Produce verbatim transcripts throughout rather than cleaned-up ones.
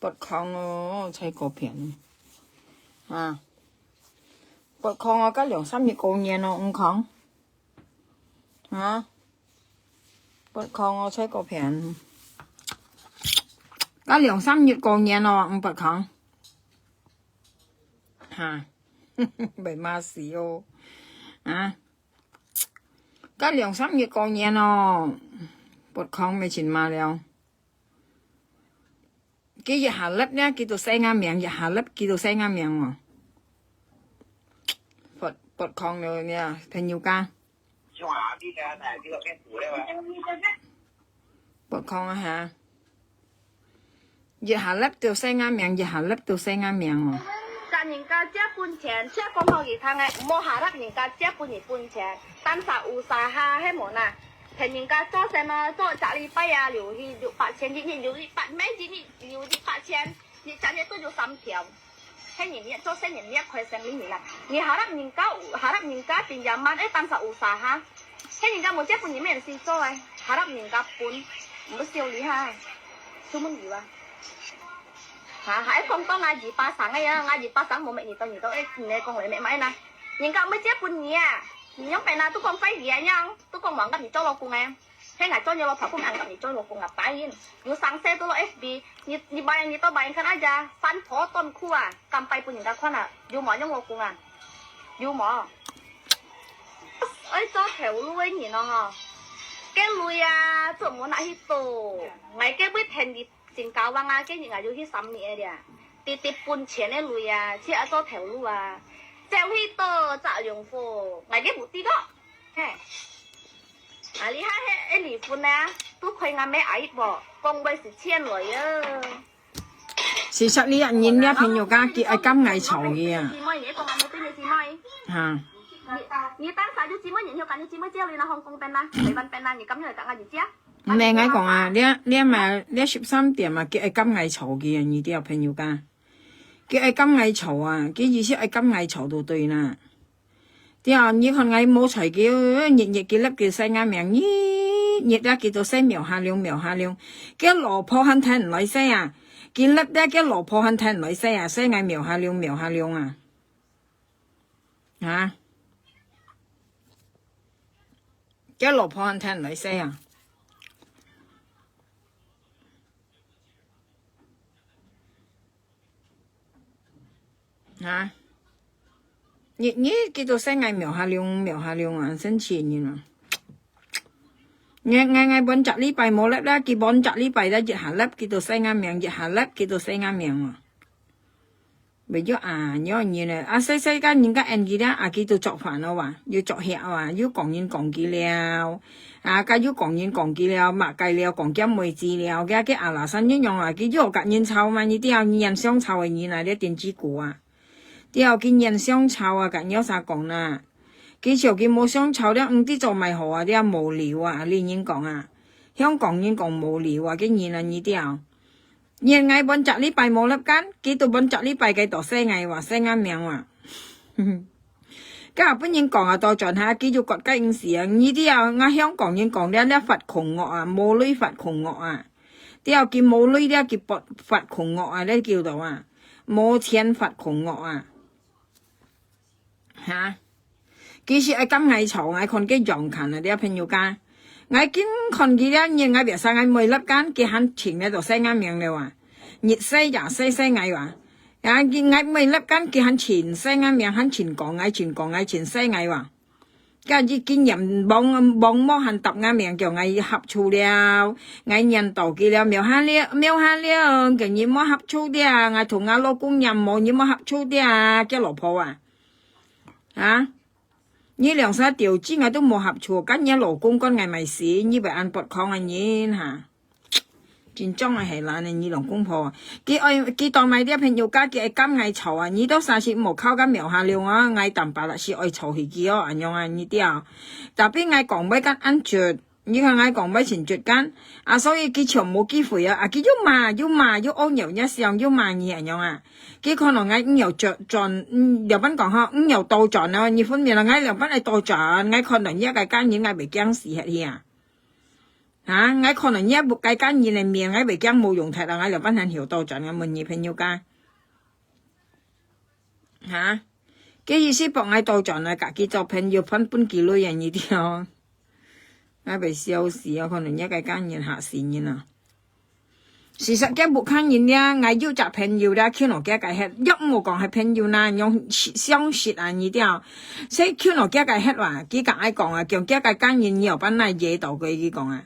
發狂哦，才過片啊！發狂哦，該兩三日過年哦，毋狂啊！發狂哦，才過片。該兩三日過年哦，毋發狂。哈，會罵死哦！啊！該兩三日過年哦，發狂乜盡罵了。 佢一下粒呢，佢都寫𠊎名，一下粒佢都寫𠊎名哦。發發狂了呢，朋友家。發狂啊哈！一下粒都寫𠊎名，一下粒都寫𠊎名哦。 甲人家借本錢，借講好佢聽个，莫下落人家借分你本錢，單儕有儕下，係無哪？騙人家做什麼，做隻禮拜啊，留去六百千，一日留一百，毋係一日留一百千，你隻月都有三條。係人你做生意，你也開生意啦。你下落人家，下落人家變野蠻，誒，單儕有儕下。係人家無借分你，乜事做誒，下落人家分，毋好笑你哈，出門遊啊。 哈，還講到𠊎二八三个呀，𠊎二八三無搣你到你到，誒，你來講來搣麼个呢？人家毋會借分你啊，你樣般啊，都講壞話啊樣，都講無人甲你做老公誒。係𠊎做你老婆，毋係人甲你做老公啊，答應。有生事都落F B，你你買你到買看啊呀，三頭短褲啊，敢擺分人家看啊，有無樣老公啊？有無？愛做頭路个人哦吼，該鐳啊，做無拿去賭，𠊎該位田地 新交往啊，今日𠊎有去三年个了，直直分錢个鐳啊，去啊做頭路啊，走去到炸用火，𠊎个無知个，嘿。啊，你還係愛離婚啊？都虧𠊎妹阿姨婆，講話是錢來啊。是說你啊，人家朋友家，佢愛甘𠊎吵佢啊。姊妹，你講𠊎妹對你姊妹。哈。你你單儕有姊妹，你有感覺姊妹借你那香港邊啊，台灣邊啊，你敢有打𠊎姐姐？ 毋係，𠊎講啊，這這嘛，這十三點啊，佢愛甘𠊎吵佢啊，你兜朋友家。佢愛甘𠊎吵啊，佢意思愛甘𠊎吵就對啦。對啊，你看𠊎無睬佢，日日佢立佢寫𠊎名，日日啊佢就寫苗下龍，苗下龍。佢老婆還聽毋來寫啊，佢立了佢老婆還聽毋來寫啊，寫𠊎苗下龍，苗下龍啊。啊？ 佢老婆還聽來寫啊？哈？你你佢都寫𠊎苗下龍，苗下龍啊，生氣人啊！𠊎𠊎𠊎半隻禮拜無立啦，佢半隻禮拜啦，一下立佢都寫𠊎名，一下立佢都寫𠊎名啊！ 袂曉啊，仰人呢？啊，細細个人家恁佢了，啊，佢都作反了哇，又作孽哇，又講人講佢了，啊，該又講人講佢了，罵佢了，講佢妹子了，佢佢阿拉山一樣啊，佢又甲人吵嘛，你知啊，人相吵个人啊，這電子股啊，對，佢人相吵啊，甲人有啥講啦？佢笑佢無相吵了，毋知做麼好啊，這無聊啊，你人講啊，香港人講無聊啊，个人啊，你知啊。 連𠊎半隻禮拜無立間，佢都半隻禮拜个都寫𠊎哇，寫𠊎名哇。該分人講啊，倒轉下，佢就覺該毋是啊。你知啊，𠊎香港人講了，了發窮惡啊，無鐳發窮惡啊。了佢無鐳了，佢發發窮惡啊，了叫做啊，無錢發窮惡啊。 哈？其實愛甲𠊎吵，𠊎看佢樣看啊，這朋友家。𠊎緊看佢了，日𠊎別生𠊎妹立間，佢還停了就寫𠊎名了啊。日寫夜寫寫𠊎哇。啊，佢𠊎妹立間，佢還停寫𠊎名，還停講𠊎，停講𠊎，停寫𠊎哇。該日經驗望望無還答𠊎名，叫𠊎合厝了，𠊎念到佢了，苗下了，苗下了，今日無合厝了，𠊎同𠊎老公念無，你無合厝了，叫老婆啊。 啊？你兩儕條子𠊎都無合厝，甲你老公管𠊎買死，你會恁發狂个人哈？真正个係懶个，你兩公婆。佢愛佢當買啲朋友家，佢愛甲𠊎吵啊！你到三十無靠甲苗下了啊！𠊎淡薄仔是愛吵起佢哦，恁樣啊，你知啊？Tapi𠊎講話甲恁絕。 你看𠊎講話真絕間，啊，所以佢全無機會啊，啊，佢又罵又罵又屙尿也想又罵你恁樣啊。佢看到𠊎毋曉轉轉，嗯，了般講吼，毋曉倒轉啊，你分明了𠊎了般愛倒轉，𠊎看到你个家人𠊎會驚死忒去啊。啊，𠊎看到若屋个家人个面，𠊎會驚無用忒啊，𠊎了半天曉到轉，𠊎問你朋友家。哈？該意思幫𠊎倒轉啊，家己做朋友，分分幾類啊，你聽。𠊎會笑死啊，看到若个家人嚇死人啊。事實該屋下人呢，𠊎有隻朋友啦，去到該个歇，若無講係朋友啦，用相識啊，你聽。所以去到該个歇哇，佢同𠊎講啊，講該个家人你有辦法惹到佢，佢講啊。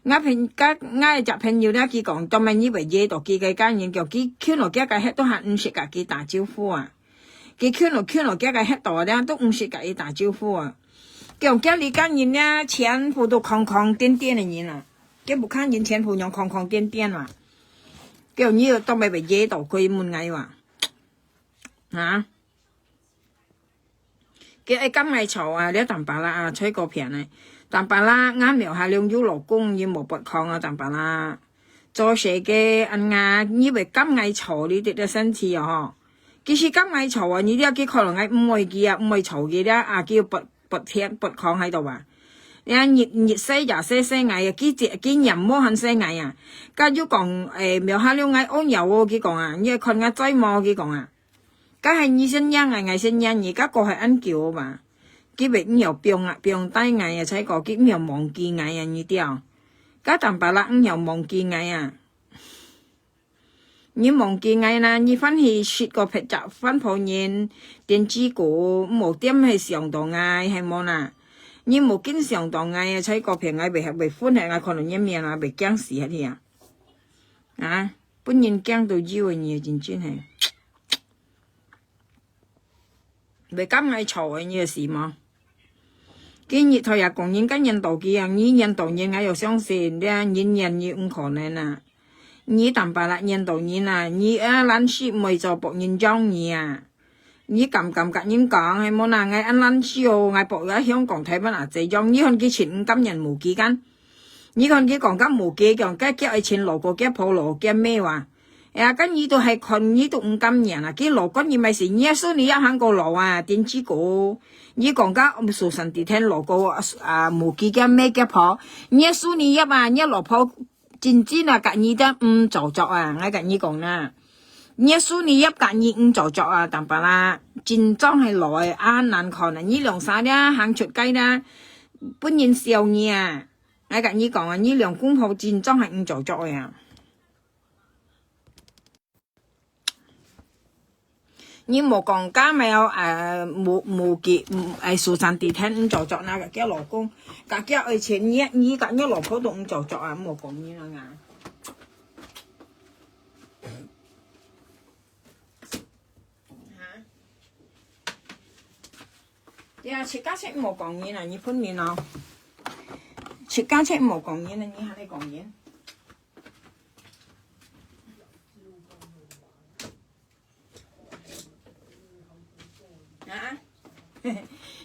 𠊎朋，𠊎，𠊎隻朋友咧，佢講，做麼你會惹到佢个家人，叫佢去到該个歇都還毋識甲佢打招呼啊。佢去到，去到該个歇到咧，都毋識甲佢打招呼啊。叫該裡个人咧，全部都康康癲癲个人啊。該屋下人全部樣康康癲癲啊。叫你到尾會惹到佢問𠊎話。啊？ 佢愛甘𠊎吵啊，這Tampalak啊，在該片呢。Tampalak，𠊎苗下兩有老公，又無發狂啊，Tampalak。做事个恁啊，你會甘𠊎吵，你直直生氣哦，吼。其實甘𠊎吵啊，你了佢可能𠊎毋愛佢啊，毋愛吵佢了，啊，佢又發，發天，發狂喺度啊。你看，日，日細夜細細𠊎啊，佢這，佢念無還細𠊎啊。甲又講，誒，苗下了𠊎屙尿哦，佢講啊，你看𠊎在無，佢講啊。 該係你先讓𠊎，𠊎先讓你，該个係恁久吧？佢會毋曉放啊，放低𠊎啊，才講佢毋曉忘記𠊎啊，你知哦。該Tampalak毋曉忘記𠊎啊。你忘記𠊎啦，你翻去食个別隻番婆人、電子股，無點係想到𠊎，係無啦？你無緊想到𠊎啊，才講騙𠊎，袂，袂分係𠊎看到你面啊，袂驚死下去啊！啊，分人驚到有啊，你真真係。 會甘𠊎吵个，你有事無？今日頭也講人家念到佢啊，你念到人，𠊎又相信，這人念你毋可能啊。你Tampalak念到人啊，你啊，懶尸毋會做僕人養你啊。你敢敢甲人講，係無啦？𠊎恁懶尸哦，𠊎僕仔香港、台灣啊，這樣，你看佢尋毋甘人無佢間。 你看佢講甲無計，講甲叫愛尋老公、叫婆、老公、叫咩話？哎呀，甲你都係看，你都毋甘願啊！佢老公你咪係，你个孫女也還過老啊，電子股。你講甲Susan Tithen老公啊，無計叫咩叫婆，你个孫女也啊，你个老婆真正啊，甲你都毋做作啊！𠊎甲你講啦，你个孫女也甲你毋做作啊，Tampalak，真正係老个啊，難看啊！你兩儕咧行出街啦，分人笑你啊！ 𠊎甲你講啊，你兩公婆真正係毋做作个啊！你莫講甲咩哦，誒，無，無計，誒，Susan Tithen毋做作，那个叫老公，甲叫愛情，你，你甲你老婆都毋做作啊，莫講你啦啊！ 哈？呀，自家先莫講人啊，你分明哦。自家先莫講人啊，你還在講人？啊？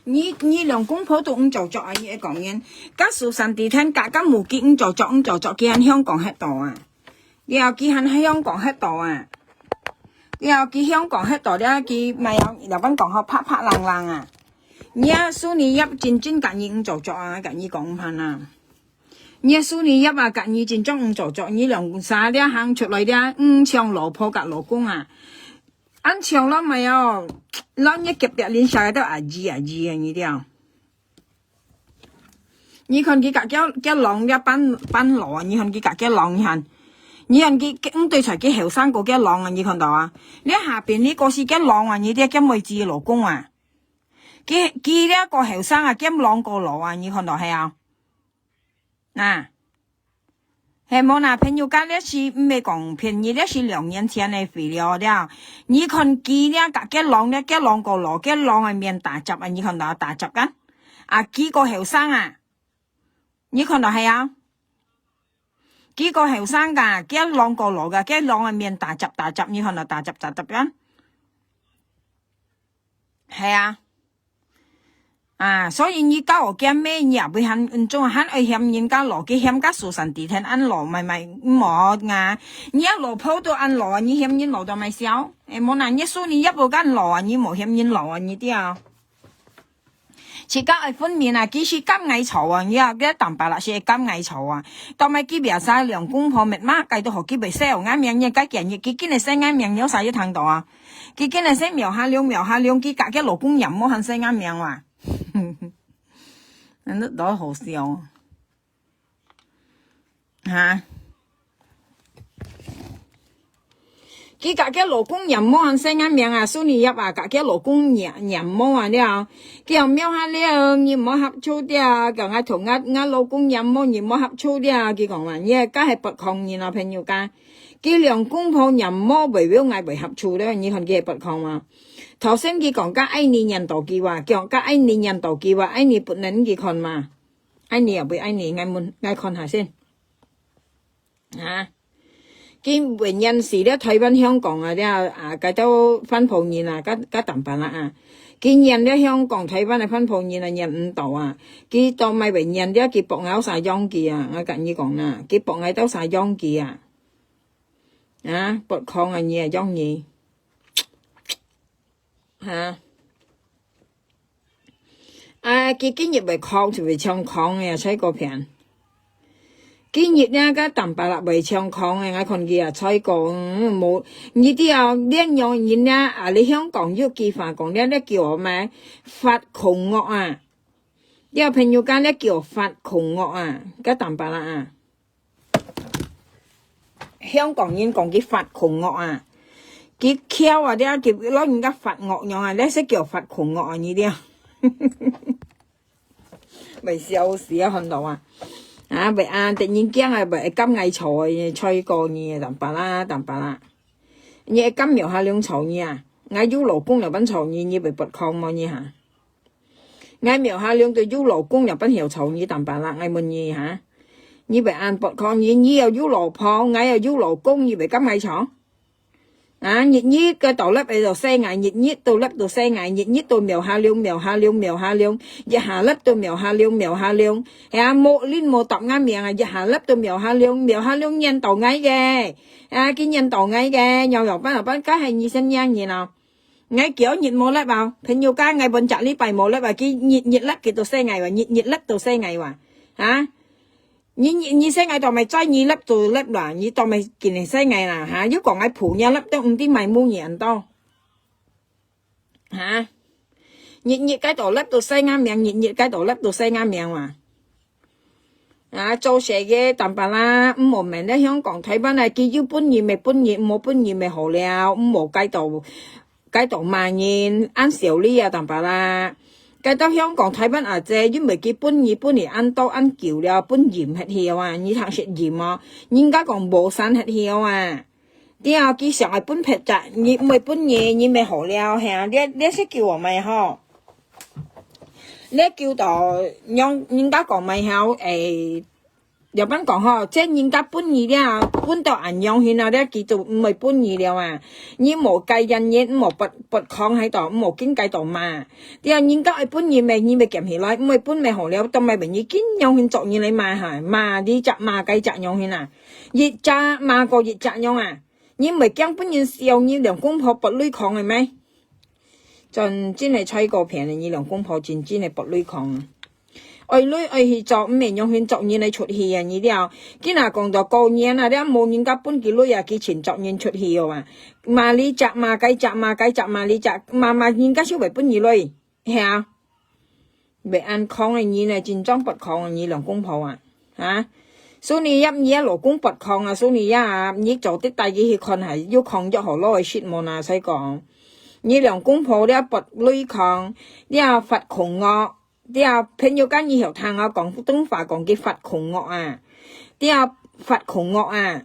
你，你兩公婆都毋做作啊，你愛講人。甲Susan Tithen，甲，甲無計毋做作，毋做作，佢還香港歇到啊！ 了，佢還香港歇到啊！了，佢香港歇到了，佢咪有，了，阮講好，拍拍冷冷啊！你个孫女也真正甲你毋做作啊，甲你講毋盼啊！你个孫女也啊，甲你真正毋做作，你兩儕了行出來了，毋像老婆甲老公啊！恁像老妹哦，老日夾壁鄰舍个都阿姨阿姨啊，你了。 你看佢甲，甲，甲狼了扮，扮老啊！你看佢甲，甲狼，你看，你看佢，佢，嗯，對出佢後生過甲狼啊！你看到啊？你下邊你過是甲狼啊！你這甲妹子老公啊！佢，佢這過後生啊，甲狼過老啊！你看到係啊？啊！ 係無啦，朋友家，這是毋係講騙你，這是兩年前个video了。你看佢這甲，甲狼，這甲狼過老，甲狼个面打折啊，你看到打折啊？啊，佢過後生啊，你看到係啊？佢過後生个，甲狼過老个，甲狼个面打折打折，你看到打折打折啊？係啊。 啊，所以你教我見面，你也會喊，嗯，總還愛嫌人家老，佢嫌甲Susan Tithen恁老，咪，咪，無啊。你个老婆都恁老啊，你嫌人老到咪笑？誒，無啦，你孫女也無恁老啊，你無嫌人老啊，你知啊？自家愛分明啊，佢係甘𠊎吵啊，你啊，該坦白啦，係甘𠊎吵啊。到尾佢biasa兩公婆密碼，該都好佢會寫𠊎名，你該今日佢今日寫𠊎名，你有啥要聽到啊？佢今日寫苗下龍，苗下龍，佢甲佢老公也無喊寫𠊎名啊。那都好笑啊。 哈？佢甲佢老公念無喊細人名啊，蘇尼葉啊，甲佢老公念，念無啊了。佢講苗下了，你莫合厝了，講𠊎同𠊎，𠊎老公念無，你莫合厝了，佢講嘛，你个係不抗人啊，朋友家。佢兩公婆念無，為了𠊎會合厝了，你看佢係不抗嘛？頭先佢講甲愛你念到佢哇，講甲愛你念到佢哇，愛你不能佢看嘛？ 愛你也不愛你，𠊎問，𠊎看下先。啊，佢會念死了台灣、香港啊，了啊，該兜番婆人啊，甲，甲淡薄啦啊。佢念了香港、台灣个番婆人啊，念毋到啊。佢到尾會念了，佢駁𠊎兜儕樣佢啊，𠊎甲你講啦，佢駁𠊎兜儕樣佢啊。啊，駁抗啊，你啊，樣你。 哈？啊，佢今日會哭就會唱腔个，在該片。今日呢，个淡薄啦會唱腔个，𠊎看佢啊，在該，嗯，無，你知啊，這樣人呢，啊，你香港有句話講，這，這叫咩？發窮惡啊。這朋友間，這叫發窮惡啊，个淡薄啦啊。 香港人講佢發窮惡啊，佢翹啊，這佢老人家發惡樣啊，這係叫發窮惡啊，你這。會笑死啊，看到啊。啊，會啊，突然間啊，會敢𠊎吵啊，在該你淡薄啦，淡薄啦。你會敢苗下龍吵你啊？𠊎有老公了，還吵你，你會不抗無你哈？ 𠊎苗下龍都有老公了，還曉吵你淡薄啦，𠊎問你哈。你會恁不抗人，你又有老婆，𠊎又有老公，你會敢𠊎吵？啊，日日个到立个就細𠊎，日日到立到細𠊎，日日到苗下龍，苗下龍，苗下龍，一下立到苗下龍，苗下龍。係啊，無，恁無答𠊎名啊，一下立到苗下龍，苗下龍念到𠊎个。啊，佢念到𠊎个，又又辦又辦，該係你先念人啊。 𠊎幾日無立啊，朋友家，𠊎分隻禮拜無立啊，佢日日立佢都細𠊎哇，日日立都細𠊎哇，哈？你，你，你細𠊎當咪知你立都立啦，你當咪今日細𠊎啦，哈？又講𠊎抱你立都毋知買無你恁多，哈？日日該都立都細𠊎名，日日該都立都細𠊎名哇。 啊，做事个淡薄啦，毋好問咧香港、台灣啊，佢有本事咪本事，無本事咪好了，毋好該到，該到罵人，恁小氣啊，淡薄啦。該到香港、台灣啊，這因為佢本事，本事恁多恁久了，分任忒曉啊，你通識任哦，人家講無散忒曉啊。 對啊，佢想愛分別隻，你毋會分你，你咪好了，係啊，這，這係叫我們吼。這叫到，人，人家講咪曉，誒，有般講吼，這人家分你了，分到恁樣形啊，這佢就毋會分你了啊。你無該樣人，毋好不，不抗喺度，毋好緊該度罵。對啊，人家愛分你咪，你咪撿起來，毋會分咪好了，當咪分你緊樣形作人來罵哈，罵你隻罵該隻樣形啊。 一隻罵過一隻樣啊！你毋會驚分人笑，你兩公婆不對抗个咩？真正个在該片个，你兩公婆真正个不對抗啊！愛鐳愛去做，毋係樣形作人來出去啊！你了，今仔講到過年啊，了無人家分佢鐳啊，佢盡作人出去哦啊！罵你隻罵該隻，罵該隻罵你隻，罵罵人家就會分你鐳。 係啊，會恁抗个人呢，真正不抗个人兩公婆啊，啊！所以你也，你也老公不抗啊，所以你也啊，你做得帶佢去看下，有抗藥好攞去食無啊，所以講，你兩公婆了不對抗，了發窮惡，了朋友間你曉聽我講普通話講佢發窮惡啊，了發窮惡啊！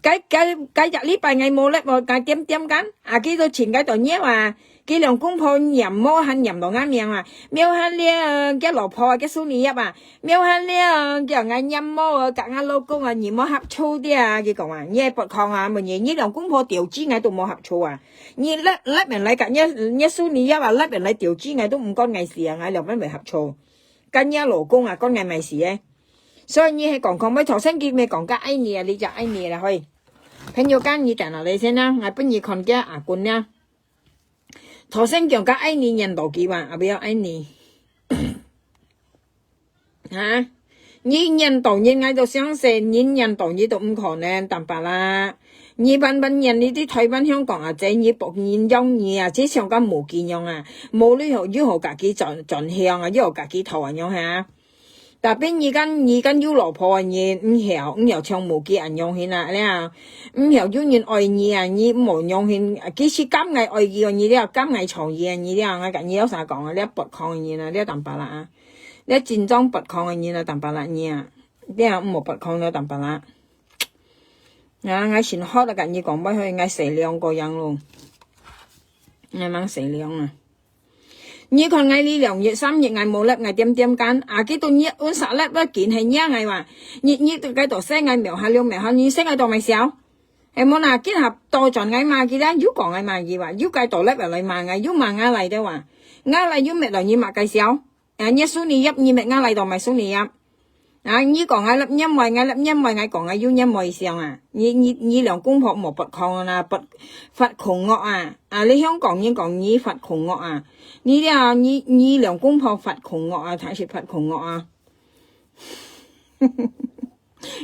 該，該，該隻禮拜𠊎無忒哦，該點點間，啊，佢都尋該度尿啊，佢兩公婆念無還念到𠊎名啊，苗下了，佢老婆啊，佢蘇尼葉啊，苗下了，佢𠊎念無哦，佮𠊎老公啊，你莫合厝的啊，佢講啊，你係不抗啊，問你，你兩公婆調子𠊎都無合厝啊，你忒，忒人來佮你，你蘇尼葉啊，忒人來調子𠊎都毋關𠊎事啊，𠊎兩分會合厝，佮你老公啊，關𠊎麼事誒。 所以你係講講尾頭先佢乜講个愛你啊，你就愛你啦，嘿。朋友間你等下來先啊，𠊎分你看个阿君啊。頭先講个愛你念到佢嘛，啊，不要愛你。哈？你念到日，𠊎都相信，你念到日都毋可能，坦白啦。你慢慢念，你在台灣、香港啊，這你博人養你啊，這像个無幾樣啊，無你好，又好家己轉，轉向啊，又好家己頭啊樣哈。Tapi你跟，你跟有老婆啊，你毋曉，毋曉像無幾恁樣形啊，你啊，毋曉有人愛你啊，你無樣形，其實敢愛愛佢啊，你了，敢愛睬佢啊，你了，𠊎跟你有啥講啊，你不抗人啊，你坦白啦啊。 你真正不抗个人啊，坦白啦你啊，你啊，毋好不抗了，坦白啦。啊，𠊎先好了，跟你講，毋好，𠊎洗兩個樣咯。𠊎吂洗兩啊。你看𠊎呢兩日、三日，𠊎無粒，𠊎點點間，啊，佢都日，阮三粒了，緊係惹𠊎哇。日日都該度洗𠊎，苗下了，苗下，你洗𠊎到買笑？係無啦，今下倒轉𠊎罵佢啦，又講𠊎罵佢哇，又該度粒啊來罵𠊎，又罵𠊎來的哇。𠊎來又搣來你罵該笑。 啊，你手裡入，你搣𠊎來到買手裡入。啊，你講𠊎粒黏歪，𠊎粒黏歪，𠊎講𠊎有黏歪相啊。你，你，你兩公婆莫發狂啊，發，發狂惡啊。啊，你香港人講你發狂惡啊。你這，你，你兩公婆發狂惡啊，還係發狂惡啊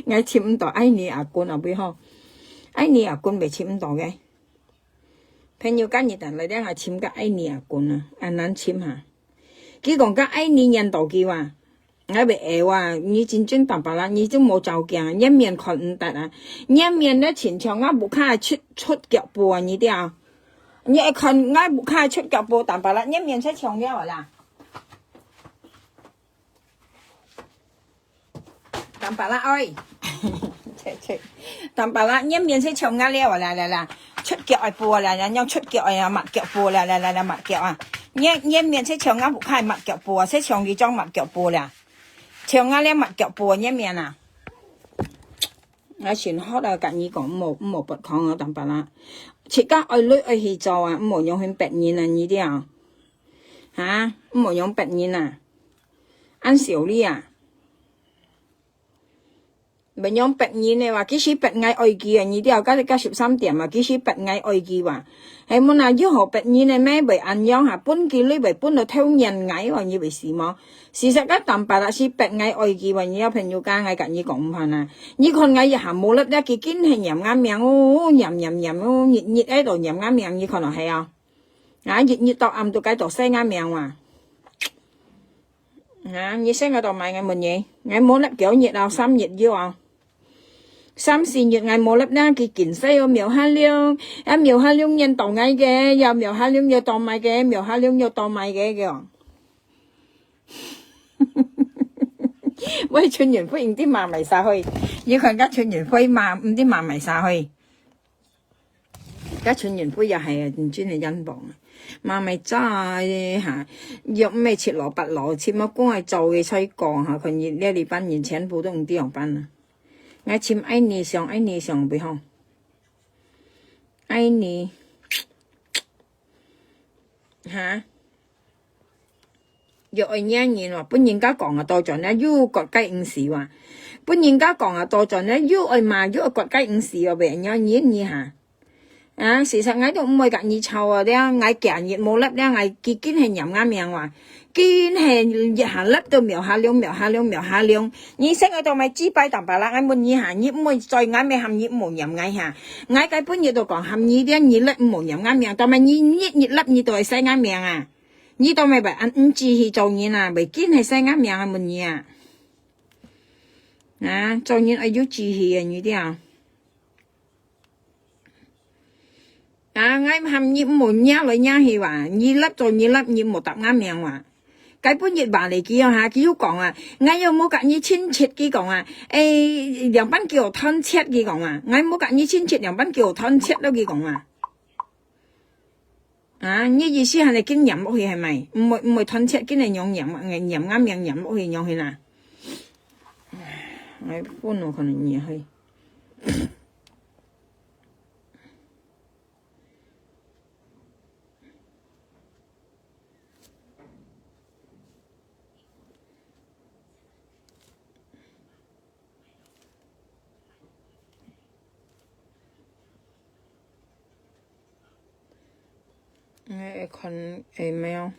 ？𠊎尋毋到愛你阿君啊，為何？愛你阿君袂尋毋到个。朋友，今日等來這下尋个愛你阿君啊，恁難尋哈。 佢講个愛你念到佢哇，𠊎會噭哇，你真正坦白啦，你真無照鏡啊，你面看毋得啊，你面咧親像𠊎屋下出，出腳步啊，你知啊？你愛看𠊎屋下出腳步，坦白啦，你面才像了啦。 坦白啦，哎，切，切，坦白啦，你面色像𠊎了啊，來來來，出腳个步啊，來來，用出腳个啊，抹腳步，來來來來，抹腳啊。你，你面色像𠊎屋下抹腳步啊，色像佢種抹腳步啦，像𠊎了抹腳步啊，你面啊。𠊎先好了，跟你講，毋好，毋好不康啊，坦白啦。自家愛來愛去做啊，毋好用分別人啊，你知啊？哈，毋好用別人啊。 恁小氣啊！毋用別人个話，其實別𠊎愛佢啊，你了解到十三點啊，其實別𠊎愛佢話。係無啊，又好別人个咩會恁樣哈，分佢你會分到偷人𠊎哦，你會死無？事實个坦白啦，係別𠊎愛佢話，你有朋友家，𠊎跟你講毋怕啊。你看𠊎一下無粒了，佢緊係念𠊎名哦，念念念哦，日日喺度念𠊎名，你看到係啊？ 啊，日日到暗都該度洗𠊎命哇！啊，你洗𠊎到買𠊎問你，𠊎無粒幾日啊，三日有啊。三四日𠊎無粒呢，佢緊洗哦，苗下龍，啊，苗下龍認到𠊎个，又苗下龍又到買个，苗下龍又到買个，个哦。喂，陳雲輝，你知罵賣啥去？你看个陳雲輝罵，你知罵賣啥去？ 該陳雲輝也係啊，真正个冤枉啊！罵賣早啊，哈，又毋係七老八老，七毛公愛做个才講哈，看你這裡班人全部都毋知樣辦啊！𠊎尋愛你想，愛你想袂好？愛你，哈？ 又愛惹人哦，分人家講啊，倒轉了又割雞毋死哇！分人家講啊，倒轉了又愛罵，又愛割雞毋死哦，會恁樣忍你哈？啊，事實𠊎都毋會甲你吵啊，了，𠊎今日無粒了，𠊎佢緊係念𠊎名哇，緊係一下粒都苗下龍，苗下龍，苗下龍。你識𠊎到買幾擺淡薄啦，𠊎問你哈，你毋會再𠊎咩喊你毋好念𠊎哈？𠊎該本日都講喊你了，你粒毋好念𠊎名，到買你日日粒你都會使𠊎名啊？ 你都毋會恁毋志氣做人啊，會緊係使𠊎命啊，問你啊。啊，做人愛有志氣啊，你知啊。啊，𠊎喊你毋好惹來惹去哇，你立做你立，你毋好搭𠊎命哇。該本日話來佢哦哈，佢又講啊，𠊎又無甲你親切，佢講啊，誒，兩班叫我團結，佢講啊，𠊎無甲你親切，兩班叫我團結咯，佢講啊。 啊，你意思還係緊黏落去係咪？毋會，毋會團結，緊係用黏，黏𠊎命黏落去，用去啦。哎，分我可能也會。 𠊎看會無？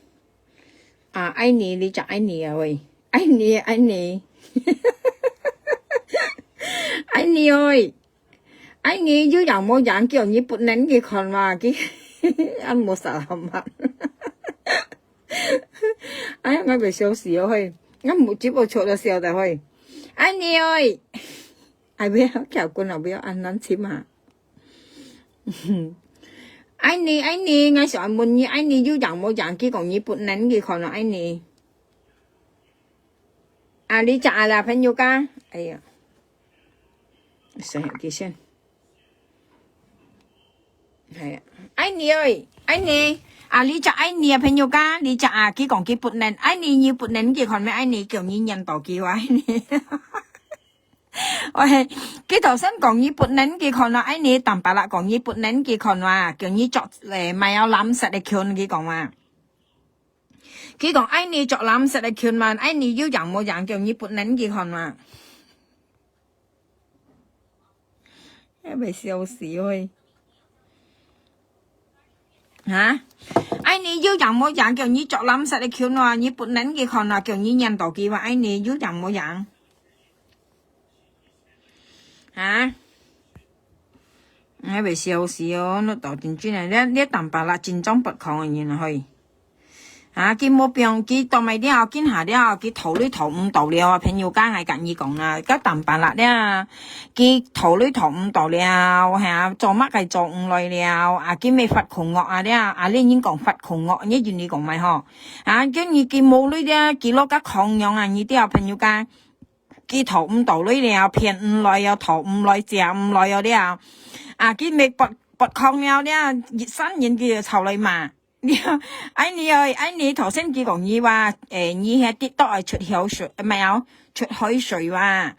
啊，愛你，你講愛你啊喂，愛你，愛你，愛你喂，愛你有影無影，叫你不能去看嘛，佢，𠊎無salah嘛。哎呀，𠊎會笑死哦嘿，𠊎目汁都出了笑的嘿。愛你喂，哎，不要，跳過了，不要恁難聽嘛。 愛你，愛你，𠊎想問你，愛你有影無影？佢講你不能去看咯，愛你。啊，你隻啊啦，朋友家。哎呀，想要佢先。哎呀，愛你喂，愛你。啊，你隻愛你啊，朋友家，你隻啊，佢講佢不能，愛你，你不能去看咩？愛你，叫你念到佢話，愛你。 喂，佢頭先講你不能去看啊，愛你坦白啦，講你不能去看啊，叫你著，誒，買有藍色个裙，佢講嘛。佢講愛你著藍色个裙嘛，愛你有影無影，叫你不能去看啊。會笑死喂。哈？愛你有影無影，叫你著藍色个裙啊，你不能去看啊，叫你念到佢話，愛你有影無影？ 哈？𠊎會笑死哦，你到底真正，你，你坦白啦，真正不可能个人啊，嘿。啊，佢無放，佢到買了，緊下了，佢討你討毋到了啊，朋友家，𠊎甲你講啦，該坦白啦了，佢討你討毋到了，係啊，做麼个做毋來了，啊，佢乜發窮惡啊了，啊，你人講發窮惡，你人你講買吼，啊，叫你佢無鐳了，佢落甲空樣啊，你了，朋友家。 佢討毋到鐳了，騙毋來哦，討毋來，借毋來哦了。啊，佢乜發，發空了了，一生人佢就吵來罵。愛你哦，愛你頭先佢講你話，誒，你係跌倒愛出口水，毋係哦，出海水哇。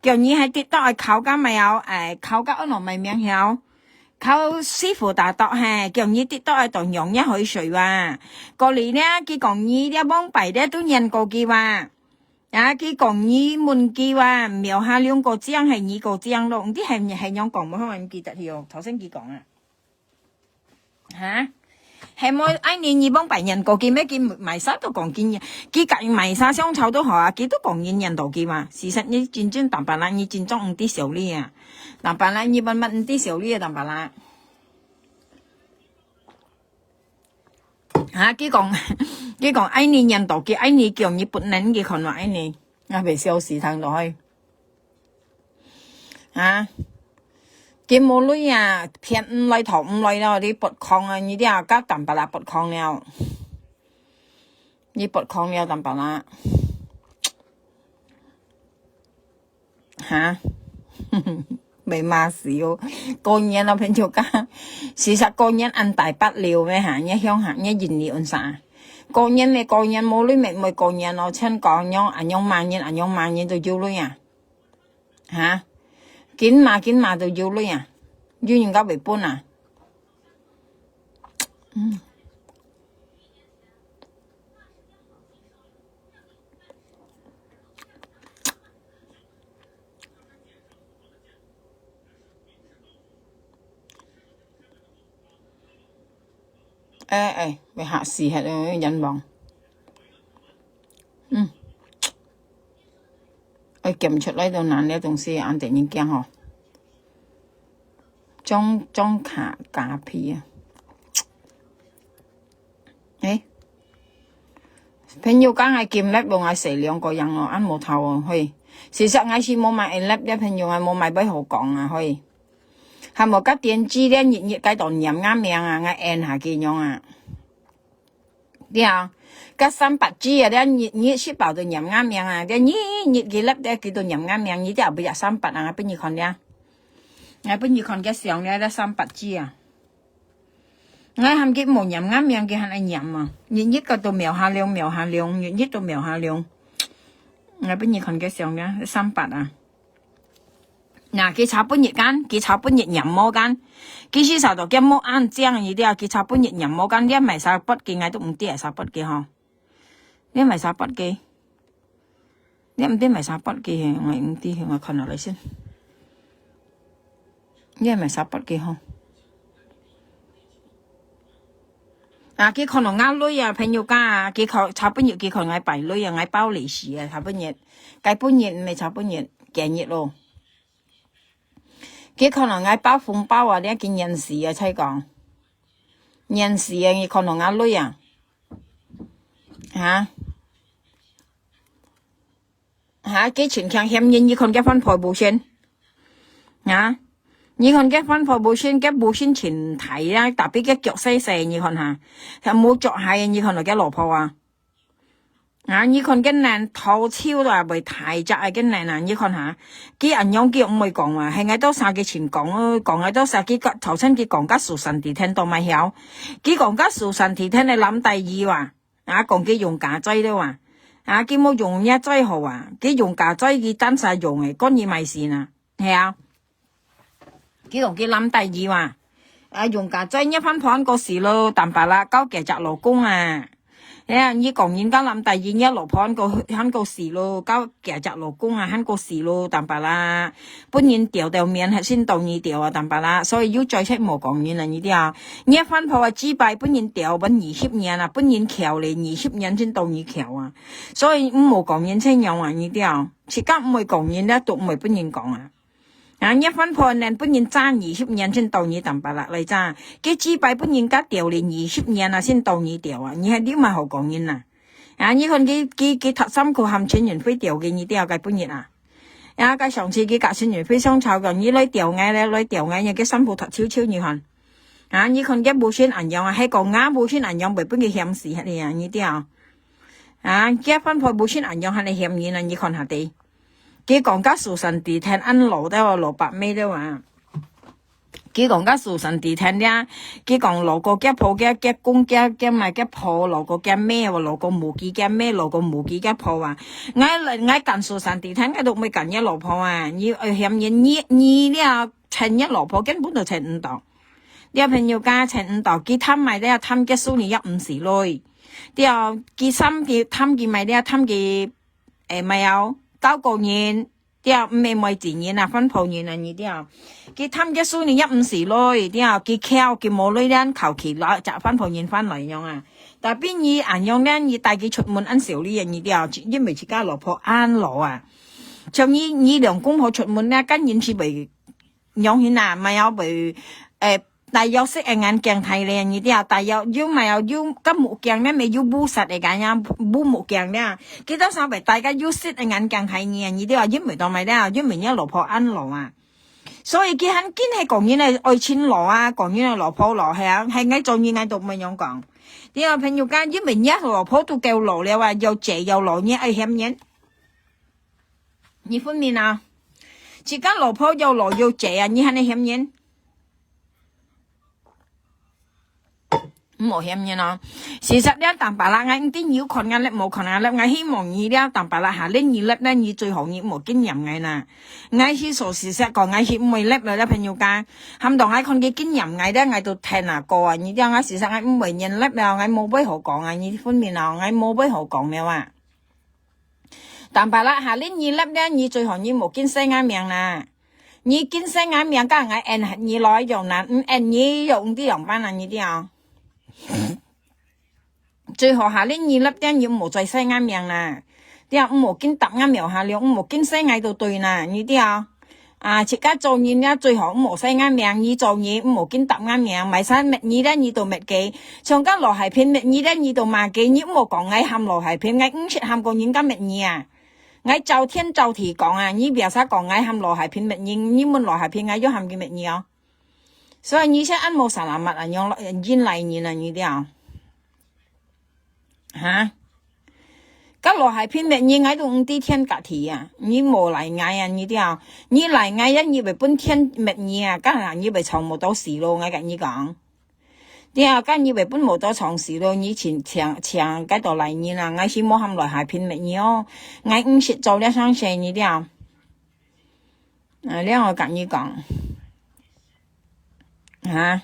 叫你係跌倒愛靠甲毋係哦，誒，靠甲安到麼个名曉？靠師傅打倒嘿，叫你跌倒愛到仰仰海水哇。過來呢，佢講你這往擺這都念過佢哇。 啊，佢講你問佢話，廟下龍過靚係你過靚咯，毋知係，係仰講，無好，毋記得去哦。頭先佢講啊。哈？係無？愛你，你往擺念過佢咩？佢買啥都講佢念，佢甲買啥相吵都好啊，佢都講你念到佢嘛。事實你真正坦白啦，你真正毋知笑你啊。坦白啦，你慢慢毋知笑你啊，坦白啦。 哈，佢講，佢講愛你念到佢，愛你叫你不能去看咯，愛你，𠊎會笑死聽到嘿。哈，佢無鐳啊，騙毋來討毋來咯，你發空啊，你這下甲坦白啦發空了，你發空了坦白啦。 哈？袂罵死哦。過年咯，朋友家。事實過年恁大不了咩哈？你鄉下，你印尼恁啥？過年咩過年，無鐳咩，無過年咯。像講樣，恁樣罵人，恁樣罵人都有鐳啊。哈？緊罵，緊罵都有鐳啊。有人家會分啊。嗯。 哎，哎，會嚇死忒哦，冤枉。嗯。愛撿出來都難，這東西恁得人驚吼。裝，裝卡，卡皮啊。 誒，朋友講𠊎金粒用𠊎洗兩個樣哦，恁無頭哦，嘿。事實𠊎是無買N粒了，朋友，𠊎無買，毋好講啊，嘿。還無甲電子了，日日該度念𠊎名啊，𠊎N下佢樣啊。了，甲三八G啊，了日日食飽都念𠊎名啊，了日日佢粒了佢都念𠊎名，你這後尾也三八啊，分你看了。𠊎分你看个相了，了三八G啊。 𠊎喊佢無念𠊎名，佢還愛念啊！日日个都廟下龍，廟下龍，日日都廟下龍。𠊎分你看个相呢，三八啊！那佢查分日間，佢查分日念無間，佢是查到佢無恁靚一條，佢查分日念無間，你買啥八个，𠊎都毋知係啥八个吼。你買啥八个？ 你毋知買啥八个，𠊎毋知，𠊎看下來先。你買啥八个吼？啊，佢看到𠊎鐳啊，朋友家啊，佢看，昨晡日佢看𠊎排鐳啊，𠊎包利是啊，昨晡日，該晡日毋係昨晡日，今日咯。佢看到𠊎包紅包啊，你看佢年事啊，才講，年事啊，佢看到𠊎鐳啊，哈？ 哈，佢盡強嫌人，你看佢番婆無線。哈，你看佢番婆無線，佢無線盡大啊，tapi佢腳細細，你看哈，佢無著鞋，你看到佢老婆啊。啊，你看佢人頭手都還袂大隻啊，佢人啊，你看哈，佢恁樣佢毋會講啊，係𠊎兜儕佢盡講，講𠊎兜儕佢頭先佢講甲Susan Titen都毋曉，佢講甲Susan Titen个藍帶魚啊。 啊，講佢用假嘴了啊。啊，佢無用若嘴好啊，佢用假嘴佢單儕用誒，管佢麼个事啊，係啊。佢講佢藍帶魚啊，啊，用假嘴若番婆安過死咯，坦白啦，交佢隻老公啊。係啊，你講人家藍帶魚，若老婆安過，安過死咯，交佢隻老公啊，安過死咯，坦白啦。 分人丟掉面，先到你丟啊，坦白啦。所以有嘴才無講人啊，你知啊。若番婆啊，幾擺分人丟，分二十年啊，分人敲咧，二十年先到你敲啊。所以毋好講人這樣啊，你知啊。自家毋會講人咧，都毋會分人講啊。啊，若番婆連分人詐二十年先到你坦白啦，來詐。佢幾擺分人家丟咧二十年啊，先到你丟啊，你還有麼好講人啊？啊，你看佢，佢，佢讀三科含陳雲飛丟个，你知啊，該分人啊。 啊，該上次佢甲陳雲飛相吵講，你來丟𠊎咧，來丟𠊎，你个衫褲脫臭臭，你看。啊，你看佢無線恁樣啊，係講𠊎無線恁樣，袂分佢嫌死，係你啊，你知啊。啊，佢番婆無線恁樣，還係嫌人啊，你看下底。佢講甲Susan Titen恁老了哦，老伯姆了啊。 佢講甲Susan Titen咧，佢講老過厥婆，厥，厥公，厥，厥姆，厥婆，老過厥姆，老過無幾厥姆，老過無幾厥婆啊。𠊎，𠊎揀Susan Titen，𠊎都毋會揀若老婆啊。你，呃，嫌人，你，你咧，趁若老婆根本都趁毋到。你朋友家趁毋到，佢貪買咧，貪厥孫女也毋死咯。對，佢貪佢，貪佢買咧，貪佢，誒，買哦，交個人。 對，毋係梅子人啊，番婆人啊，你知啊。佢貪厥孫女也毋死咯，對，佢巧，佢無鐳，連靠佢啦，隻番婆人翻來樣啊。Tapi你恁樣咧，你帶佢出門恁少哩啊，你知啊，因為自家老婆恁老啊。像你，你兩公婆出門咧，跟人是袂樣形啊，買有袂，誒， 戴有色个眼鏡太靚，你知啊？戴有，有買有，有个目鏡咧，乜有烏色个眼呀，烏目鏡咧。佢兜想袂戴个有色个眼鏡太靚，你知啊？因為當買咧，因為你老婆恁老啊。所以佢還緊係講人个愛情老啊，講人个老婆老，係啊，係𠊎做人𠊎都毋會樣講。你个朋友講，因為你老婆都夠老了啊，又濟又老，你愛嫌人？你分明啊！自家老婆又老又濟啊，你還愛嫌人？ 毋好嫌人哦。事實了，坦白啦，𠊎毋知你有看𠊎live無看𠊎live，𠊎希望你了，坦白啦，下輪你live咧，你最好你毋好緊嫌𠊎啦。𠊎係說事實講，𠊎係毋會live了，朋友家。喊到𠊎看佢緊嫌𠊎咧，𠊎都停啊過啊。你知𠊎事實𠊎毋會念live了，𠊎無話好講啊，你分明哦，𠊎無話好講了啊。坦白啦，下輪你live咧，你最好你毋好緊寫𠊎名啦。你緊寫𠊎名，該𠊎add你來用啦，毋add你又毋知仰般啊，你知哦。 最好下輪你live咧，你毋好再寫𠊎名啦。對啊，毋好緊答𠊎名下了，毋好緊寫𠊎都對啦，你知啊？啊，自家做人了，最好毋好寫𠊎名，你做人毋好緊答𠊎名，買衫搣你咧，你都搣佢。像該羅海平搣你咧，你都罵佢，你毋好講𠊎喊羅海平，𠊎毋識喊過人家搣你啊。𠊎照天照地講啊，你biasa講𠊎喊羅海平搣你，你問羅海平，𠊎有喊佢搣你哦。 所以你先恁無salamat啊，仰，仰來人啊，你知啊？哈？該羅海平搣你，𠊎都毋知天甲地啊，你無賴𠊎啊，你知啊？你賴𠊎啊，你會分天搣你啊，該下你會撞無到死咯，𠊎甲你講。對啊，該你會分無到撞死咯，你請，請，請該度賴人啊，𠊎係無喊羅海平搣你哦，𠊎毋識做這生事，你知啊？ 啊，這𠊎甲你講，哈，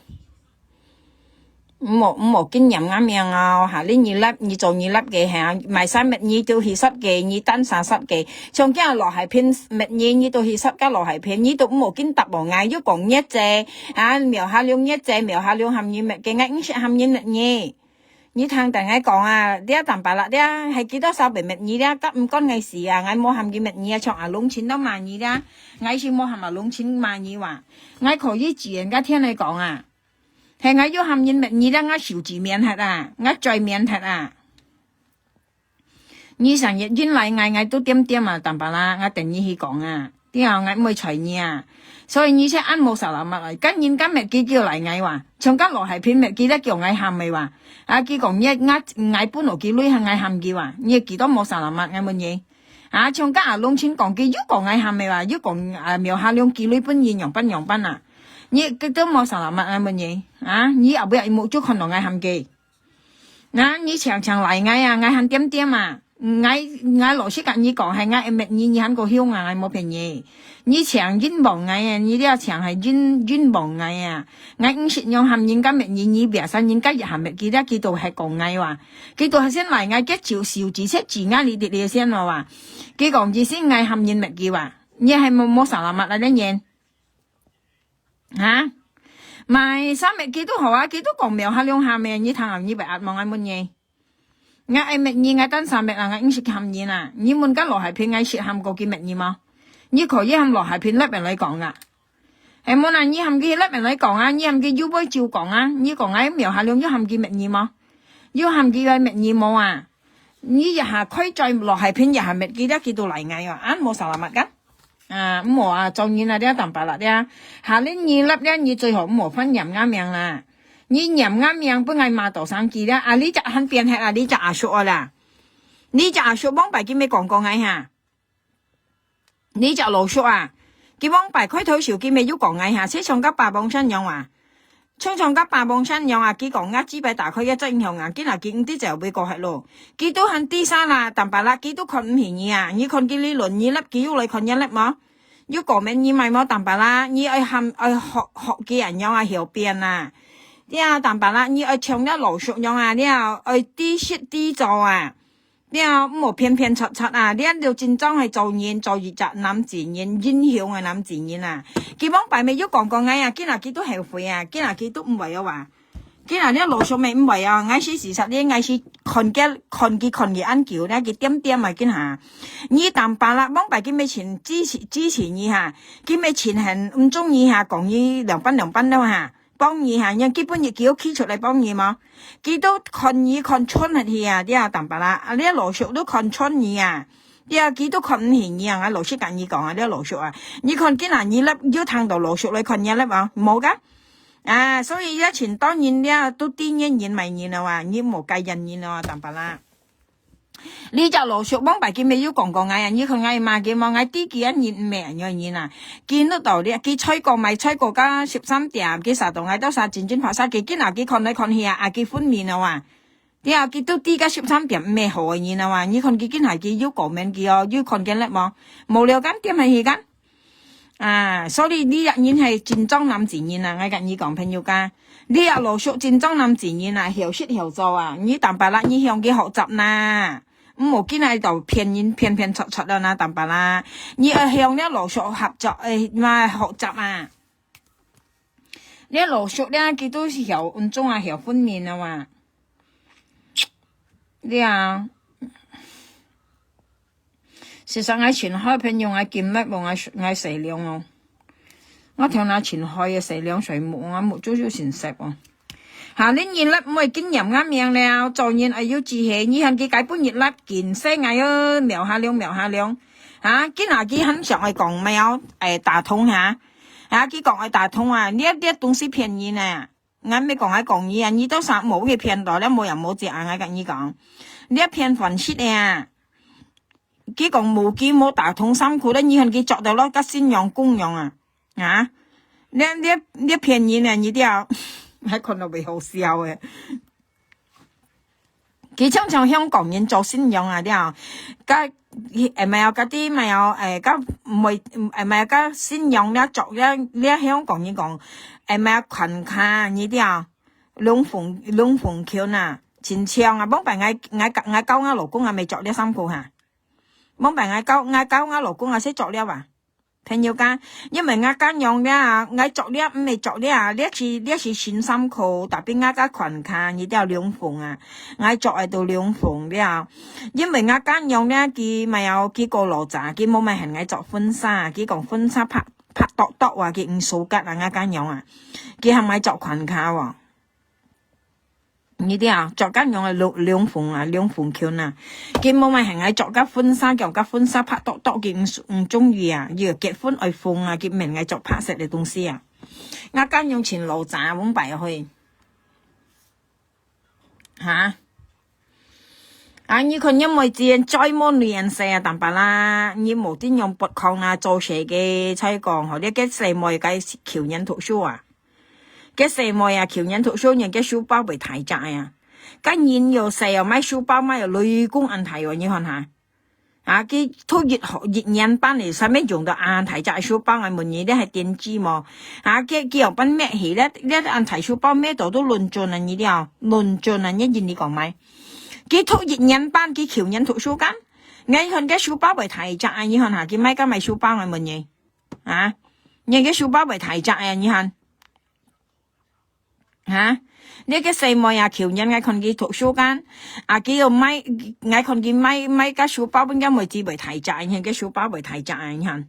毋好，毋好緊念𠊎名啊，下輪你live，你做你live个，哈，買衫搣你都去殺个，你單殺殺个，像今羅海平搣你，你都去殺个羅海平，你都毋好緊答𠊎，又講日子，啊，苗下龍日子，苗下龍喊你搣个，𠊎毋識喊你搣你。你聽等𠊎講啊，這Tampalak這係幾多少分搣你這，甲毋管𠊎事啊，𠊎無喊佢搣你啊，像阿龍親都罵你這，𠊎是無喊阿龍親罵你哇，𠊎可以自然甲天來講啊，係𠊎有喊人搣你這，𠊎手指面忒啊，𠊎嘴面忒啊。你成日引來𠊎，𠊎都點點啊，Tampalak，𠊎等你去講啊。 對啊，𠊎毋會睬你啊。所以你先恁無salamat來，跟人家搣佢叫來𠊎哇，像甲羅海平搣佢咧叫𠊎喊个哇。啊，佢講你，𠊎，𠊎分落佢鐳，喊𠊎喊佢哇，你幾多無salamat，𠊎問你。啊，像甲阿龍親講，佢又講𠊎喊个哇，又講啊，苗下龍佢鐳分人樣般樣般啊。你幾多無salamat，𠊎問你。啊，你後尾目珠看到𠊎喊佢。 那你常常來𠊎啊，𠊎喊點點啊。𠊎，𠊎老實甲你講，係𠊎會搣你，你還過凶啊，𠊎無騙你。你常冤枉𠊎啊，你這常係冤，冤枉𠊎啊。𠊎毋識樣喊人家搣你，你biasa人家一下搣佢，這佢都係講𠊎哇。佢都係先來𠊎，佢就手指切指𠊎，你直直先咯哇。佢講，其實𠊎喊人搣佢哇，你係無，無salamat來个人。 哈？Mai，salamat佢都好啊，佢都講苗下龍喊个，你聽下，你會壓望𠊎問你。𠊎愛搣你，𠊎單salamat啊，𠊎毋識喊人啊。你問甲羅海平，𠊎識喊過佢搣你無？你可以喊羅海平立人來講啊。係無啦，你喊佢立人來講啊，你喊佢有會照講啊，你講𠊎苗下龍有喊佢搣你無？有喊佢來搣你無啊？你一下開嘴羅海平，一下搣佢，這佢都來𠊎啊，恁無salamat kan？ 啊，毋好啊，做人啊，這Tampalak這，下輪你立這，你最好毋好翻念𠊎名啦。你念𠊎名，分𠊎罵到生氣這，啊，你隻還變忒啊，你隻阿叔啊啦。你隻阿叔往擺佢乜講過𠊎哈？你隻老叔啊，佢往擺開頭時佢乜有講𠊎哈，就像甲霸王山樣啊。 像像甲霸王山樣啊，佢講𠊎嘴巴打開个真凶啊，今仔佢毋知走會過忒咯。佢都喊知啥啦，Tampalak，佢都看毋起你啊，你看佢哩輪，你立佢又來看你立無？又講明你買無Tampalak，你愛喊，愛學，學佢恁樣啊，曉變啊。這Tampalak，你愛像這老叔樣啊，這愛知識知做啊。 這毋好騙騙撮撮啊，這就真正係做人，做一隻男子人，英雄个男子人啊。佢往擺乜有講過𠊎啊，今仔佢都後悔啊，今仔佢都毋會哦啊。今仔這老叔乜毋會哦，𠊎是事實哩，𠊎是看佢，看佢，看佢恁久，這佢點點啊，今下。你Tampalak，往擺佢乜盡支持，支持你哈，佢乜盡很毋中意哈，講你兩班兩班咯哈。 幫你哈，人基本日佢有企出來幫你無？佢都看你看穿下去啊，這Tampalak，啊，這老叔都看穿你啊，這佢都看毋起你啊，𠊎老實甲你講啊，這老叔啊，你看今仔日立有聽到老叔來看你立無？無个。啊，所以這盡多人這都知你人毋係人啊哇，你莫介意人啊哇，Tampalak。 你隻老叔往擺佢乜有講過𠊎啊，你看𠊎罵佢無？𠊎知佢个人毋係恁樣人啊。佢摎到這，佢菜果賣菜果甲十三點，佢殺到𠊎兜殺真真拍殺佢，今仔佢看來看去啊，啊佢分明了啊。對啊，佢都知甲十三點毋係好个人啊哇，你看佢今仔佢有講明佢哦，有看見了無？無了，敢點下去敢？ 啊，所以你這人係真正男子人啊，𠊎甲你講，朋友家，你這老叔真正男子人啊，曉食曉做啊，你Tampalak你向佢學習啦，毋好今仔就騙人騙騙撮撮了啦，Tampalak，你愛向這老叔合作，誒，嘛學習啊。這老叔呢，佢都係曉運作啊，曉分明啊嘛。你啊， 事實𠊎盡好朋友，𠊎金力哦，𠊎，𠊎細量哦。𠊎頭那盡好个細量水目，𠊎目珠珠盡色哦。下輪你立毋會緊念𠊎名了，做人愛有志氣，你看佢該本日立緊細，𠊎又苗下量，苗下量。哈，今仔佢很想愛講苗，誒，打通哈。哈，佢講愛打通啊，你，你東西騙人啊。 𠊎毋係講𠊎講你啊，你到時無去騙到，了無人無食啊，𠊎甲你講，你騙飯食个啊。佢講無佢無打通衫褲，了你看佢著到落甲新娘公樣啊，啊？你，你，你騙人啊，你這，𠊎看到會好笑个。 佢常常香港人做新娘啊，了，甲，誒，毋係哦，甲啲，毋係哦，誒，甲毋會，誒，毋係，甲新娘了，著了，了香港人講，誒，毋係，裙下，你了，龍鳳，龍鳳裙啊，真像啊，往擺𠊎，𠊎，𠊎教𠊎老公啊，毋係著了衫褲哈。往擺𠊎教，𠊎教𠊎老公啊，先著了啊。朋友講，因為𠊎家娘這啊，𠊎著這毋係著這啊，這係，這係新衫褲，tapi𠊎个款卡，你兜兩份啊，𠊎著个都兩份了。因為𠊎家娘這，佢買哦，佢過老早，佢無買喊𠊎著婚紗，佢講婚紗白，白剁剁啊，佢毋suka啊，𠊎家娘啊，佢喊𠊎著款卡哦。 你知啊，著家娘个兩，兩份啊，兩份裙啊。佢無買喊𠊎著个婚紗，講个婚紗白剁剁，佢毋，毋中意啊。佢結婚愛紅啊，佢毋免𠊎著白色个東西啊。𠊎家娘穿老早，往擺去。哈？啊，你看你妹子再無年歲啊，當巴拉，你無定用不空啊，做事个，才講，吼，你个細妹該舊年讀書啊。 个細妹啊，舊年讀書人个書包會大隻啊。該人又細哦，買書包買到雷公恁大哦，你看下。啊，佢讀一學，一年班个，使乜用到恁大隻个書包？𠊎問你，你係電子無？啊，佢，佢又分搣起，這，這恁大書包搣到都論盡啊，你了，論盡啊，你認你講買。佢讀一年班，佢舊年讀書間，𠊎看个書包會大隻啊，你看下，佢買个買書包，𠊎問你。啊，你个書包會大隻啊，你看。 哈？你个細妹啊，舊年𠊎看佢讀書間，啊，佢又買，𠊎看佢買，買个書包分个妹子會大隻，你看个書包會大隻啊，你看。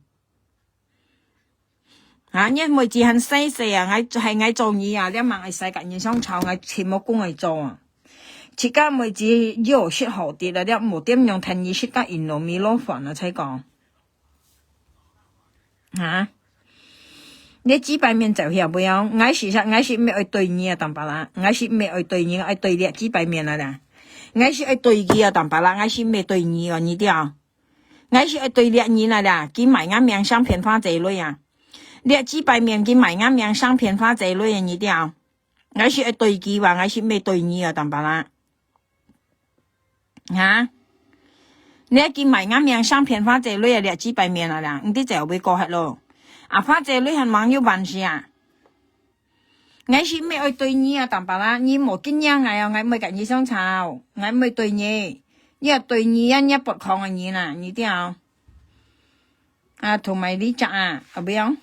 啊，你妹子還細細啊，𠊎，係𠊎做你啊，你吂愛使甲人相吵，𠊎全部公愛做啊。自家妹子又識好啲啦，你無點樣聽你識甲人咯，咪老煩啊，才講。 哈？你幾擺面走曉不要？𠊎事實，𠊎係毋愛對你啊，當巴拉。𠊎係毋愛對你，愛對你幾擺面啊啦。𠊎係愛對佢啊，當巴拉。𠊎係毋愛對你哦，你知哦。𠊎係愛對你啊啦。佢買𠊎名相騙花姐鐳啊。你幾擺面佢買𠊎名相騙花姐鐳啊，你知哦。 𠊎係愛對佢哇，𠊎係毋愛對你啊，當巴拉。哈？你愛去買𠊎名相騙花姐鐳啊，你幾擺面啊啦，你知就會過忒咯。啊，花姐鐳還吂有辦事啊。𠊎係毋愛對你啊，當巴拉，你無經驗𠊎哦，𠊎毋愛甲你相吵，𠊎毋愛對你。你愛對你啊，你愛不空个人啊，你知哦。啊，同埋你隻啊，啊，不要。 啊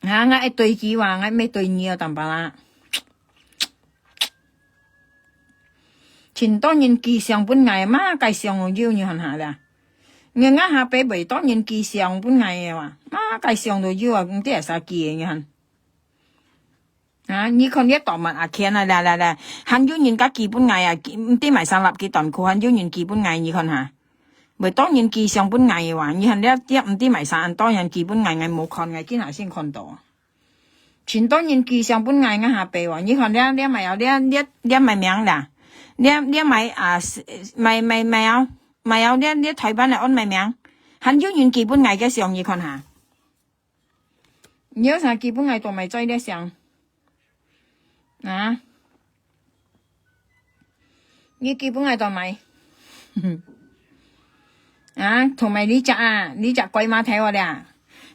，𠊎愛對佢哇，𠊎毋愛對你哦，當巴拉。盡多人寄相分𠊎，麼个相都有，你看下啦。𠊎，𠊎下輩會多人寄相分𠊎个哇，麼个相都有啊，毋知係啥寄个，你看。啊，你看這大滿阿健啊，啦啦啦，還有人家寄分𠊎啊，寄，毋知買衫、laptop、短褲，還有人寄分𠊎，你看下。 會多人寄相分𠊎个哇，你看這，這毋知買衫，多人寄分𠊎，𠊎無看，𠊎今下先看到。盡多人寄相分𠊎，𠊎下輩哇，你看這，這買哦，這，這，這買名啦，這，這買啊，買，買，買哦，買哦，這，這台灣个安買名，還有人寄分𠊎个相，你看下。 你有啥寄分𠊎，都買在這箱。啊？你寄分𠊎都買。啊，同埋你隻啊，你隻鬼馬頭啊啦！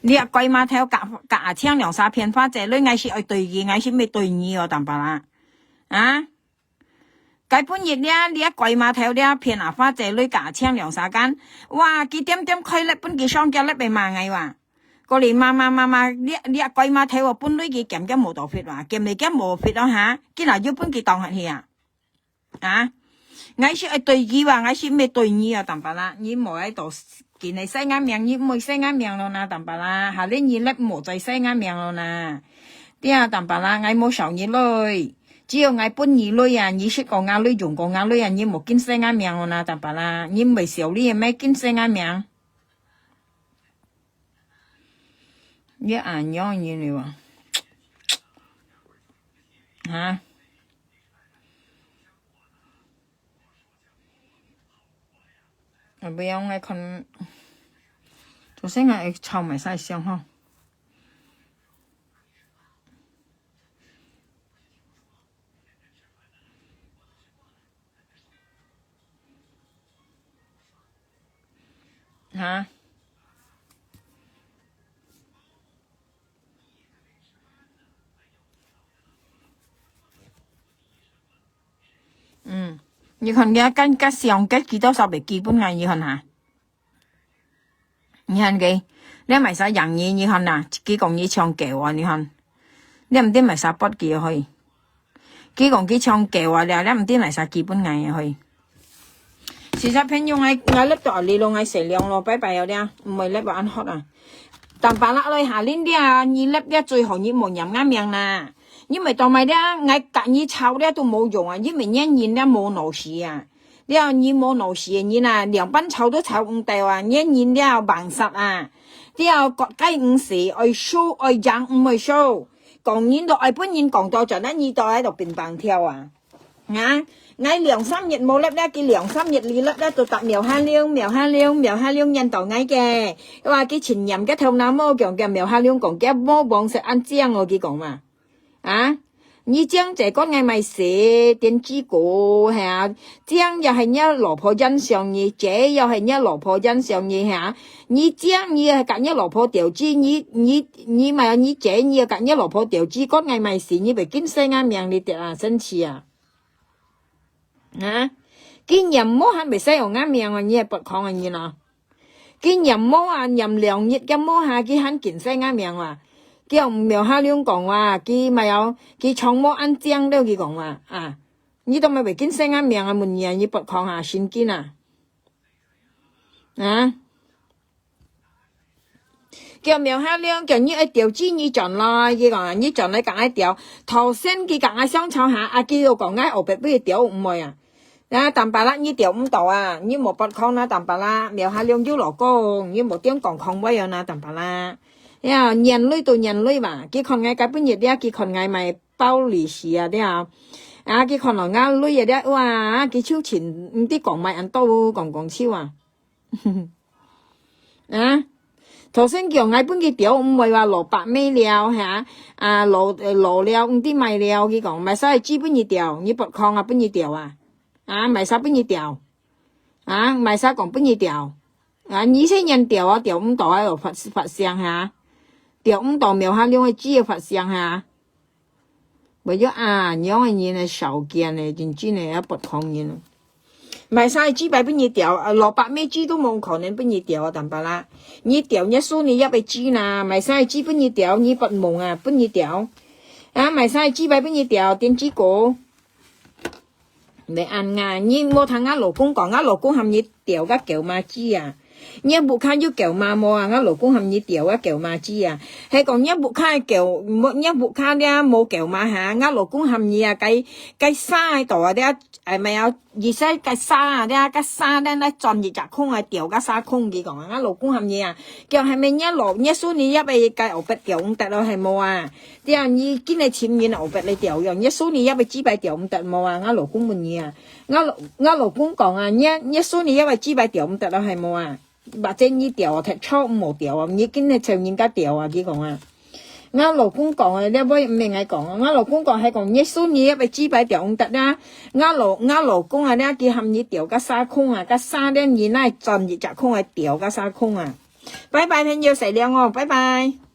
你隻鬼馬頭甲，甲阿青兩儕騙花姐鐳，𠊎係愛對佢，𠊎係毋愛對你哦，當巴拉。啊？ 該本日了，這鬼馬頭了，騙阿花姐鐳甲青兩儕間。哇，佢點點開粒分佢上腳粒个罵𠊎哇。過來罵罵罵罵，這，這鬼馬頭哦，本來佢減減無到fit哇，減來減無fit咯哈，今下又分佢當下去啊。啊？𠊎係愛對佢哇，𠊎係毋愛對你啊，當巴拉，你莫愛到 今日使𠊎名，你毋愛使𠊎名咯吶，當巴拉，下日你咧無再使𠊎名咯吶。對啊，當巴拉，𠊎無笑你鐳，只有𠊎分你鐳啊，你食過𠊎鐳，用過𠊎鐳啊，你莫緊使𠊎名咯吶，當巴拉，你毋愛笑你，莫緊使𠊎名。你恁樣你了啊？哈？ 啊，毋愛，𠊎看，做事𠊎愛吵埋晒相吼。哈？ 嗯，你看，你看，該，該相，該幾多少倍寄分𠊎，你看哈。你看佢，這麼儕贏你，你看哪，佢講你唱狗啊，你看，這毋知麼儕發佢去。佢講佢唱狗啊，這，這毋知麼儕寄分𠊎去。事實朋友，𠊎，𠊎錄到這裡咯，𠊎食涼咯，拜拜哦，這，毋會錄到恁好啊。Tampalak來下，恁這，你錄這最好你莫念𠊎名啦。你莫當賣這，𠊎佮你吵這都無用啊，因為你人這無腦屎啊。 了，你無腦屎个人啊，兩班吵都吵毋到啊，你人了橫煞啊。了，割雞毋死，愛輸愛贏毋會輸。講人都愛分人講到轉，那你都愛到乒乓跳啊。啊，𠊎兩三日無錄了，佢兩三日裡錄了，都答苗下龍，苗下龍，苗下龍，念到𠊎个。哇，佢盡念个頭那毛，講，講苗下龍講，佢無往實恁靚哦，佢講嘛。 啊，你靚姐講𠊎麼事，電視哥，係啊，靚也係若老婆欣賞你，姐也係若老婆欣賞你，係啊。你靚，你也係佮若老婆鬥智，你，你，你麼，你姐，你也佮若老婆鬥智，講𠊎麼事，你會緊死𠊎命，你得啊，生氣啊。 啊，佢念無還袂使用𠊎名啊，你係發狂个人咯。佢念無啊，念兩日个無下，佢還緊使𠊎名啊。佢用苗下龍講話，佢麼有，佢唱無恁靚了，佢講話啊。你都麼會緊使𠊎名啊，問你啊，你發狂啊，神經啊。啊？ 叫苗下龍，叫你愛調轉你轉來，佢講，你轉來佮𠊎調。頭先佢佮𠊎相吵下，啊，佢又講𠊎後壁分佢調，毋會啊。啊，Tampalak，你調毋到啊，你莫發狂啦，Tampalak。苗下龍有老公，你莫頂講狂話啊，Tampalak。呀，眼淚都眼淚吧，佢看𠊎該本日了，佢看𠊎麼暴力死啊，了。啊，佢看到𠊎淚啊，了，哇，佢就盡，毋知講麼恁多，講講笑啊。 啊，頭先講𠊎分佢調，毋會話老伯姆了，係啊，啊，老，呃，老了，毋知麼了，佢講，麼儕係寄分你調，你發狂啊，分你調啊。啊，麼儕分你調。啊，麼儕講分你調。啊，你細人調啊，調毋到啊，有發，發聲哈。調毋到，苗下龍个寄个發聲哈。 毋要恁樣个人係少見个，真正个愛發狂人。麼儕寄擺分你調，呃，老伯姆寄都無可能分你調啊，Tampalak。你調，若孫你也會寄哪，麼儕寄分你調，你發夢啊，分你調。啊，麼儕寄擺分你調，電視哥。 你恁啊，你莫聽𠊎老公講，𠊎老公喊你調个狗嫲子啊。若屋下有狗嫲無啊？𠊎老公喊你調个狗嫲子啊。係講若屋下个狗，無，若屋下了無狗嫲哈，𠊎老公喊你啊，該，該沙个度啊，了，哎，毋係啊，意思該沙啊，了，該沙了來鑽一隻空啊，調个沙空，佢講啊，𠊎老公喊你啊，叫喊你若老，若孫你也會該後壁調毋得咯，係無啊？ 對啊，你今日尋人後壁來調用，若孫你也會寄擺調毋得無啊？𠊎老公問你啊，𠊎老，𠊎老公講啊，若，若孫你也會寄擺調毋得咯，係無啊？或者你調啊，忒吵毋好調啊，你今日尋人家調啊，佢講啊。𠊎老公講啊，這尾毋係𠊎講啊，𠊎老公講係講，若孫你也會寄擺調毋得啊。𠊎老，𠊎老公啊，這佢喊你調个沙空啊，个沙了你哪鑽一隻空啊，調个沙空啊。拜拜，朋友，食涼哦，拜拜。